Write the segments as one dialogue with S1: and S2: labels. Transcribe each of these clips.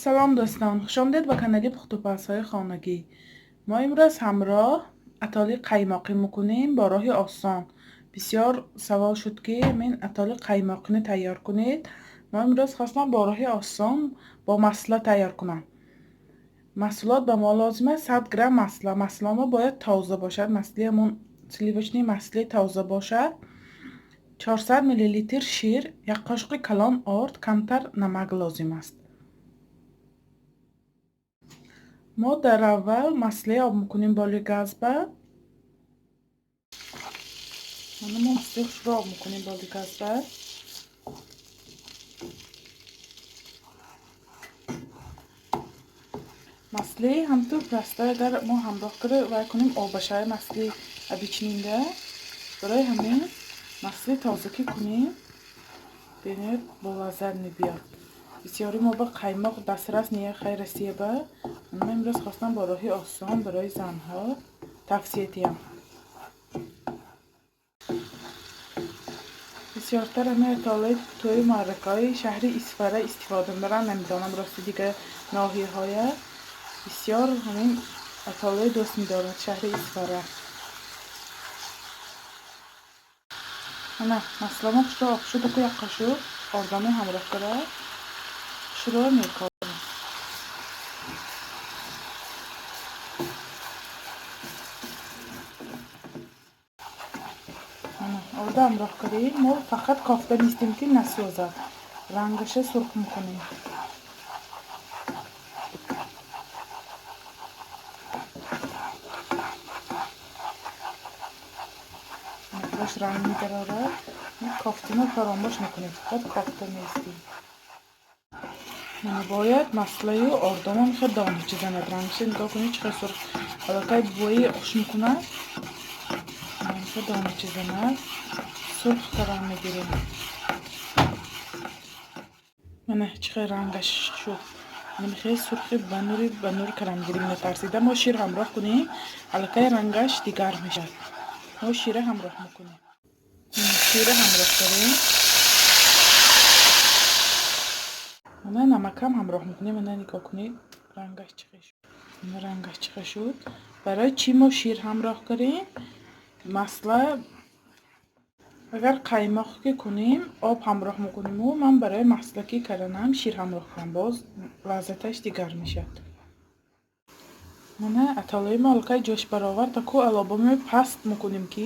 S1: Салом дӯстон, хушомадед ба канали пухтупазҳои хонагӣ. Мо имрӯз ҳамроҳ атоли қаймоқӣ мекунем бо роҳи осон. Бисёр савол шуд, ки мин атоли қаймоқине тайёр кунед. Мо имрӯз хостам бо роҳи осон бо масла тайёр кунам. Маҳсулот ба мо лозим аст 100 грамм масла. Масла мо бояд тоза бошад, масли ҳамон сливочный масли тоза бошад. 400 миллилитр шир, як қошуқи калон орд, камтар намак лозим аст. Мо дар аввал масле об мекунем боли газба. Мо масле хушро об мекунем боли газба. Масли ҳамтур проста, агар мо ҳамроҳ кара вай кунем, обашай масли обычнинда. Барои ҳамин масли тоза ки кунем, бениҳоят болаззат мебиёд. Бисёри мо ба қаймоқ дастрас не, хай Россия ба. Ман имрӯз хостам бо роҳи осон барои занҳо тавсия диҳам. Бисёртар ҳамин атолаи тӯю маъракаҳои шаҳри Исфара истифода мебаранд. Намедонам рости дигар ноҳияҳоя. Бисёр ҳамин атолаи дӯст медорад шаҳри Исфара. Ана масламо хушро об шуд, аку як қошуқ ордаме ҳамроҳ кара хушро мекорем. Ана орда ҳамроҳ кардем. Мо фақат кофта нестем, ки насӯзад. Рангаша сурх мекунем. Худаш ранг медарорад. Кофтино фаромӯш мекунем, фақат кофта меистем. Мана бояд маслаю ордамон хел донича занад. Рангша нигоҳ кунед, чӣ хел сурх. Аллакай бӯи хуш мекунад. Хел донича занад. Сурх карам мегирем. Мана чӣ хел рангаш шуд. Мана хеле сурхи ба нури карам гирем, натарсида. Мо шир ҳамроҳ кунем, аллакай рангаш дигар мешавад. Мо шира ҳамроҳ мекунем. Шира ҳамроҳ кардем. Мана намакам ҳамроҳ мекунем. Мана нигоҳ кунед, рангаш чӣ хел шуд. Мана рангаш чӣ хел шуд. Барои чӣ мо шир ҳамроҳ кардем? Масла агар қаймоқ ки кунем, об ҳамроҳ мекунему. Ман барои масла ки карданам шир ҳамроҳ кардам, боз лаззаташ дигар мешавад. Мана атолаи мо аллакай ҷӯш баровард, аку алобамо паст мекунем, ки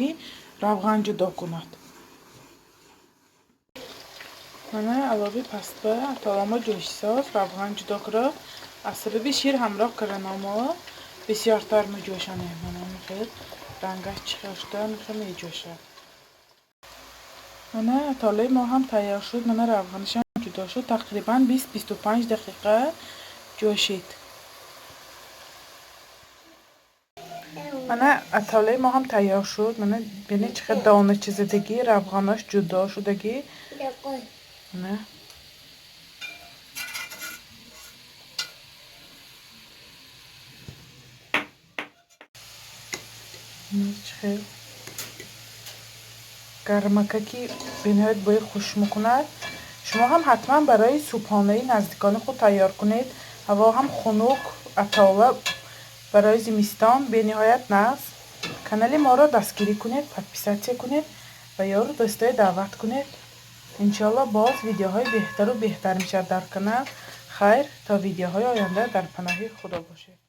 S1: равған ҷудо кунад. Мана алоби пастба атоламо ҷӯшсоз равған ҷудо кунад. Аз сабаби шир ҳамроҳ карданамо бисёртар меҷӯшонем. Мана хел рангаш чӣ хел шуда, хел меҷӯшад. Мана атолаи мо ҳам тайёр шуд. Мана равғанашам ҷудо шуд. Тақрибан 20-25 дақиқа ҷӯшид. Мана атолаи мо ҳам тайёр шуд. Мана бинед, чӣ хел донача задагӣ, равғанош ҷудо шудагӣ. Мана чӣ хел гармака, ки бениҳоят бӯи хуш мекунад. Шумо ҳам ҳатман барои субҳонаи наздикони худ тайёр кунед. Ҳаво ҳам хунук, атола барои зимистон бениҳоят нағз. Канали моро дастгирӣ кунед, подписатсия кунед ва ёру дӯстое даъват кунед. Иншоалло боз видеоҳои беҳтару беҳтар мешавад дар канал. Хайр, то видеоҳои оянда дар паноҳи Худо бошед.